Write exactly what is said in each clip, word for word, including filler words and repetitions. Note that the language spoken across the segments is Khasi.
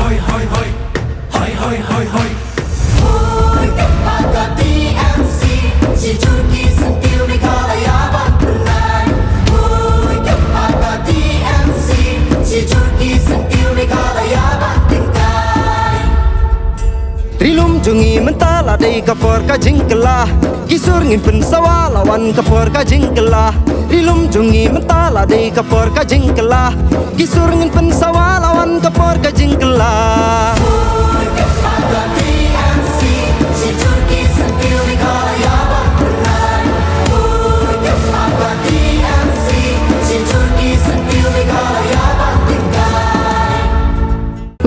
Hoi, hoi, hoi. Hoi, hoi, hoi, hoi. Hoi, ka pa ka T M C, shi jur ki syntiew Meghalaya ban pynlait. Hoi, ka pa ka T M C, shi jur ki syntiew Meghalaya ban pynlait. Ri lum jong ngi mynta la dei ka por ka jingkylla. Ki sur ngin pynsawa la wan ka por ka jingkylla. Ri lum jong ngi mynta la dei ka por ka jingkylla. Ki sur ngin pynsawa la wan ka por ka jingkylla.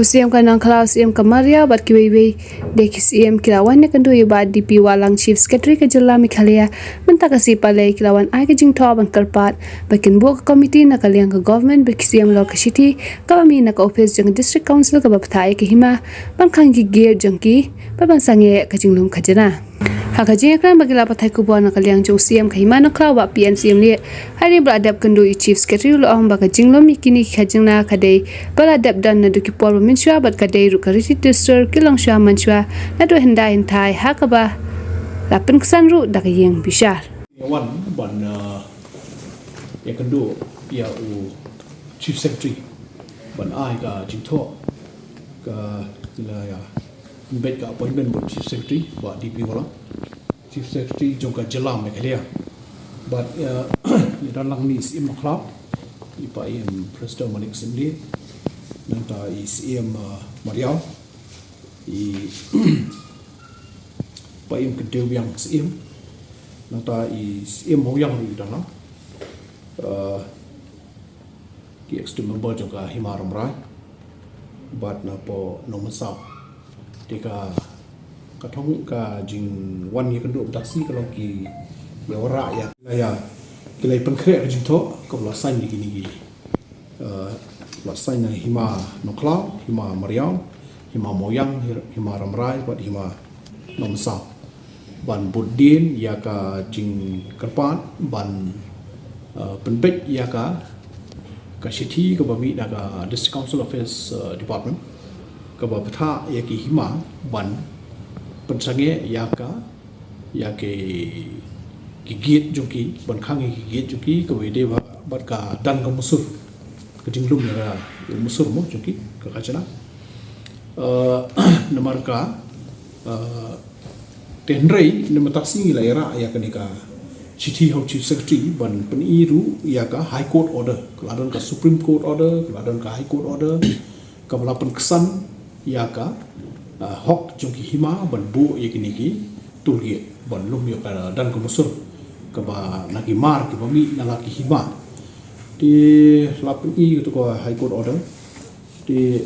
U Siem ka Nongkhlaw, Siem ka Mariaw bad kiwei wei de ki Siem ki la wan ïakynduh ïa Bah D P Wahlang, Chief Secretary ka jylla Meghalaya. Mynta ka sngi Palei ki la wan ai ka jingthoh ban kyrpad ba kin buh ka komiti na ka liang ka government bad ki Siem halor ka shithi kaba mih na ka ophis jong ka District Council kaba bthah ïa ka hima ban khang ki gate jong ki bad ban sangeh ka jinglum khajna. Ha ka jingïakren bad ki lad pathai khubor na ka liang jong u Siem ka hima Nongkhlaw, Bah P N Syiemlieh, hadien ba la dep kynduh ïa u Chief Secretary, u la ong ba ka jinglum ïa kine ki khajna ka dei ba la dep don naduh ki por ba mynshuwa bad ka dei ruh ka riti dustur ki long shuwa mynshuwa naduh hyndai hynthai ha kaba la pynksan ruh da ka ïing bishar. Ïa wan ban, uh, ïakynduh ïa u Chief Secretary ban ai ka jingthoh ka, ïa, ïa, bad ka appointment bad Chief Secretary, Bah D P Wahlang, Chief Secretary jong ka jylla Meghalaya. Bad, uh, ïa, don lang ni Siem Nongkhlaw, i Paiem Prestone Manik Syiemlieh, nangta i Siem, uh, Mariaw, i Paiem Kyntiew Biang Siem, nangta i Siem Mawïang ruh i don lang. Uh, ki executive member jong ka Hima Rambrai, bad na poh Nongmynsaw. Te ka, ka thong ka jingwan ïakynduh mynta ka sngi ka long ki ïawarah ïa, ïa, ki la pynkhreh ka jingthoh kaba la sign da kine ki, eh, la sign na Hima Nongkhlaw, Hima Mariaw, Hima Mawïang, Hima Rambrai bad Hima Nongmynsaw. Ban bud dien ïa ka jingkyrpad ban, uh, pynbeit ïa ka, ka shithi kaba mih na ka District Council Affairs, uh, Department kaba bthah ïa ki hima ban pynsangeh ïa ka, ïa ki, ki gate jong ki, ban khang ïa ki gate jong ki kaba ïadei bad ka dang ka musur, ka jinglum ïa ka musur mo jong ki, ka khajna. Uh, namar ka, uh, te hynrei na mynta ka sngi ngi la ïarah ïa kane ka shithi ha u Chief Secretary ban pyni ruh ïa ka High Court order, ka la don ka Supreme Court order, ka la don ka High Court order kaba la pynksan ïa ka, uh, hok jong ki hima ban buh ïa kine ki toll gate ban lum ïa ka dang ka musur kaba na ki mar kiba mih na la ki hima. Te la pyni ïa ka High Court order. Te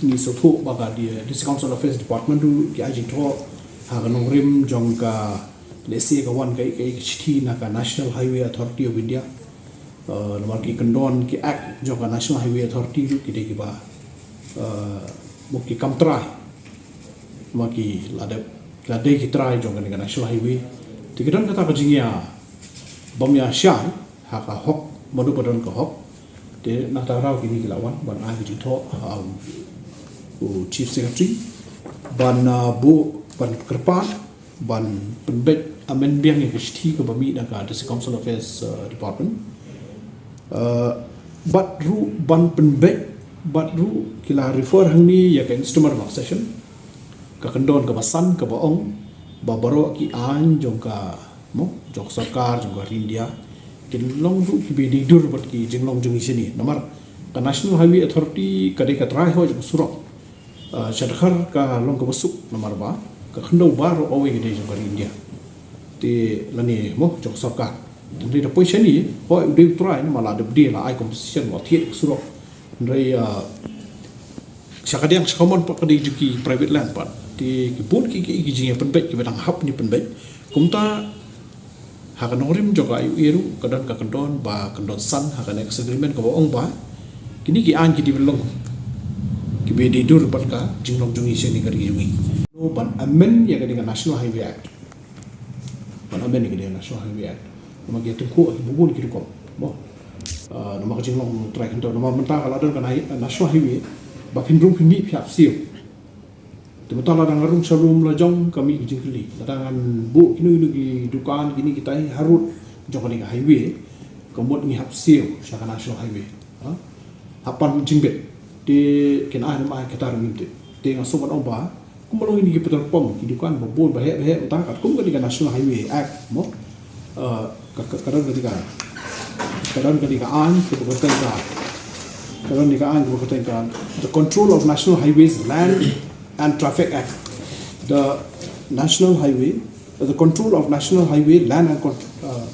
ngi sngewthuh ba ka District Council Affairs Department ruh ki ai jingthoh ha ka nongrim jong ka, lehse ka wan ka, ka shithi na ka National Highway Authority of India. Uh, namar ki kyndon ki act jong ka National Highway Authority ruh ki dei kiba, uh, mo ki kam trai. Namar ki la dep, ki la dei ki trai jong kane ka National Highway. Te ki don kata ka jingïa bym ïa shai ha ka hok, mano ba don ka hok. Te na kata ka daw kine ki la wan ban ai ka jingthoh ha u Chief Secretary ban, uh, buh ban kyrpad ban pynbeit amend biang ïa ka shithi kaba mih na ka District Council Affairs, uh, Department. Uh, bad ruh ban pynbeit, bad ruh ki la refer hangne ïa ka instrument of accession, ka kyndon kaba san kaba ong ba baroh ki aiñ jong ka, mo, jong ka sorkar jong ka ri India kin long ruh kiba dei dur bad ki jinglong jong ngi shane. Namar ka National Highway Authority ka dei ka trai hoi jong ka surok. Uh, sha dkhar ka long kaba suk namar ba ka khyndew baroh kawei ka dei jong ka ri India. Te lane mo jong ka sorkar. Te da poi shane, hoi u dei u trai namar la dep dei la ai compensation, la thied ka surok. Hynrei, uh, sha ka diang sha ka mon pat ka dei jong ki private land pat. Te ki bun ki, ki, ki jingïapynbeit kiba dang hap ne pynbeit. Kumta ha ka nongrim jong ka I O A ruh ka don ka kyndon ba kyndon san ha ka next agreement kaba ong ba kine ki aiñ ki dei ban long kiba dei dur bad ka jinglong jong ngi shane ka ri jong ngi. Ban amend ïa kane ka National Highway Act. Ban amend ïa kane ka National Highway Act. Namar ki ïatyngkhuh ha ki bun ki rukom. Mo. Ah, namar ka jinglong trai khyndew, namar mynta ka la don ka na-, National Highway. ba phin rung phin mih phi hap siew. Te mynta lada nga rung sha rum la jong ka mih ka jingkylli. Lada ngan buh kino kino ki dukan kine kitai harud jong kane ka highway, ka mut ngi hap siew sha ka national highway. Ha? Hap pan jingbit. Te kin ai ne em ai kata ruh ngim tip. Te nga sngewbha ban ong ba kumba long kine ki petrol pump, ki dukan ba bun ba heh ba heh mynta katkum kane ka National Highway Act mo. Uh, ka, ka, ka don kane ka, ka don kane ka aiñ kaba kyrteng ka, ka don kane ka aiñ kaba kyrteng ka The Control of National Highways Land and Traffic Act. The National Highway, the Control of National Highway Land and Con-, uh,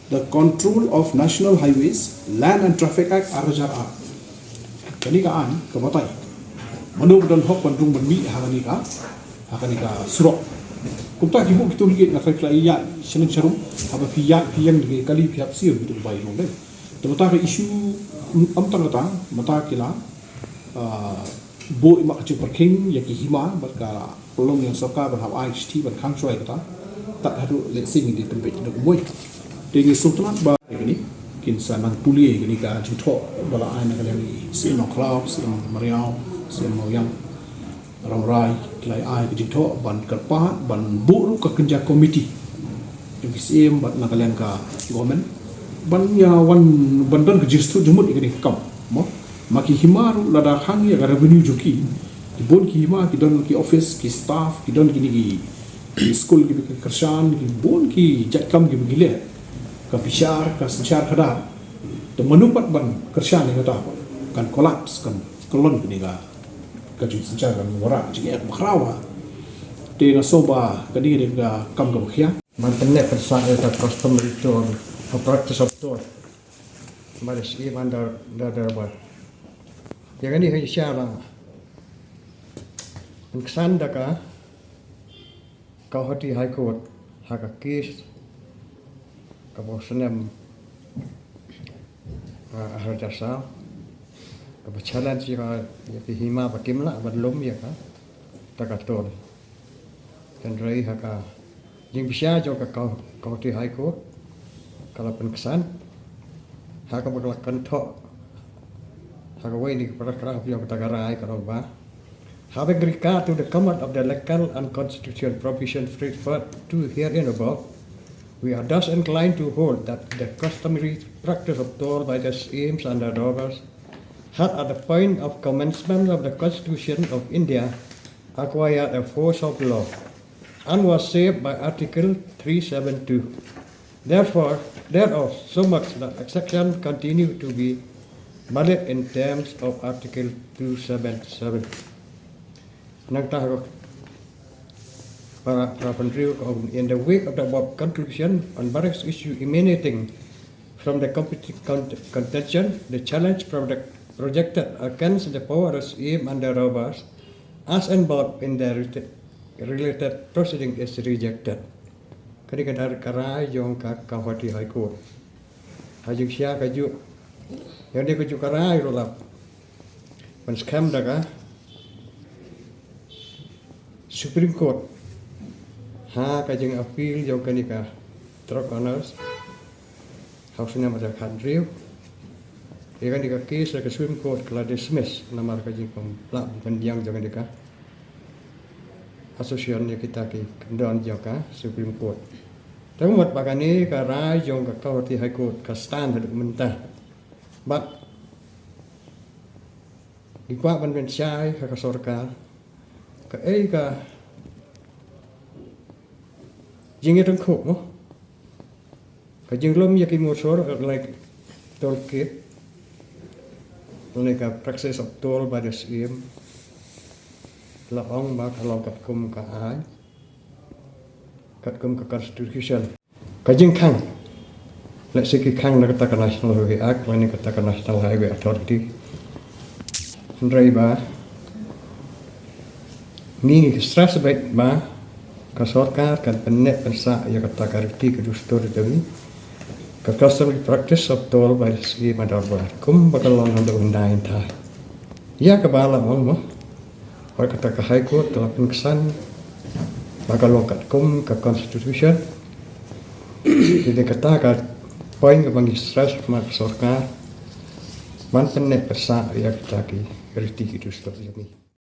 The Control of National Highways Land and Traffic Act ar hajar ar. Kane ka aiñ ka batai mano ba don hok ban rung ban mih ha kane ka, ha kane ka surok. Kumta ki buh kito ki, nga tharai ki la ïaid sha neng sha rum, haba phi ïaid phi ïeng da ki kali phi hap siew, kito ki bai rung dei. Te mynta ka issue, ym tang kata, mynta ki la, ah, buh ïa ka jingpyrkhing ïa ki hima bad ka pynlong ïa ka sorkar ban hap ai shithi ban khang shuwa ïa kata. Tad haduh lehse ngin ïa tynpeh da kumwei. Te ngi sngewtynnat ba kine kin sa nang pule ïa kane ka jingthoh ba la ai na ka liang i Syiem Nongkhlaw, Syiem Mariaw, Syiem Mawiang, Rambrai, ki la ai ka jingthoh ban kyrpad ban buh ruh ka kynja komiti jong ki syiem bad na ka liang ka government ban ïa wan ban don ka jingsngewthuh jingmut ïa kane ka kam mo. Ma ki hima ruh lada khang ïa ka revenue jong ki, ki bun ki hima ki don ki office, ki staff, ki don kine ki, ki skul kiba ki kyrshan, ki bun ki jait kam kiba ki leh, ka bishar, ka synshar khadar. Te mano pat ban kyrshan ïa kata, kan collapse, kan kyllon kane ka, ka jingsynshar, kan wanrah jingeh bakhraw. Te nga sngew ba kane ka dei ka kam kaba khia. Ban pynneh pynsah ïa ka customary toll, ka practice of toll. Ba da shi ban da, da, da ba. Ïa kane ha sha la. Pynksan da ka Guwahati High Court ha ka case kaba snem, ah, ar hajar saw, kaba challenge ïa ka, ïa ki hima ba kim lah ban lum ïa kata ka toll. Hynrei ha ka jingbishar jong ka Guwah-, Guwahati High Court ka la pynksan ha kaba ka la kynthoh ha kawei na ki paragraph jong kata ka rai, ka ong ba, having regard to the command of the legal and constitutional provision referred to herein above, we are thus inclined to hold that the customary practice of toll by the Siems and the Roberts had at the point of commencement of the Constitution of India acquired a force of law and was saved by Article three seven two. Therefore, thereof, so much that exception continue to be valid in terms of Article two seven seven. Nangta ha ka para, para pynriew ka ong, in the wake of the above conclusion on various issue emanating from the competi-, con-, contention, the challenge product, projected against the power of Syiem and the Roberts as involved in the reta-, related proceeding is rejected. Kane ka dei ka rai jong ka Guwahati High Court. Ha jingshah ka juh, ïa kane ka juh ka rai ruh la pynskhem da ka Supreme Court ha ka jingappeal jong kane ka Truck Owners ha u snem ar hajar khathynriew. Ïa kane ka case la ka Supreme Court ka la dismiss namar ka jingpynplah pynpyndiang jong kane ka association ïa kita ki kyndon jong ka Supreme Court. Te mut ba kane ka rai jong ka Guwahati High Court ka stand haduh mynta. Bad ngi kwah ban pynshai ha ka sorkar kaei ka jingïathuhkhop mo, ka jinglum ïa ki mosor, like toll gate, like ka practice of toll by the Syiem, la ong ba ka long katkum ka aiñ, katkum ka constitution. Ka jingkhang, lehse ki khang na kata ka National Highway Act lane kata ka National Highway Authority. Hynrei ba ngi ngi stress beit ba ka sorkar kan pynneh pynsah ïa kata ka riti ka dustur jong ngi, ka customary practice of toll by the Syiem and Roberts, kumba ka long naduh hyndai hynthai. Ïa kaba la ong mo, wat kata ka High Court ka la pynksan ba ka long katkum ka Constitution. Te dei kata ka point kaba ngi stress ma ka sorkar ban pynneh pynsah ïa kata ki Riti ki tu stok jani.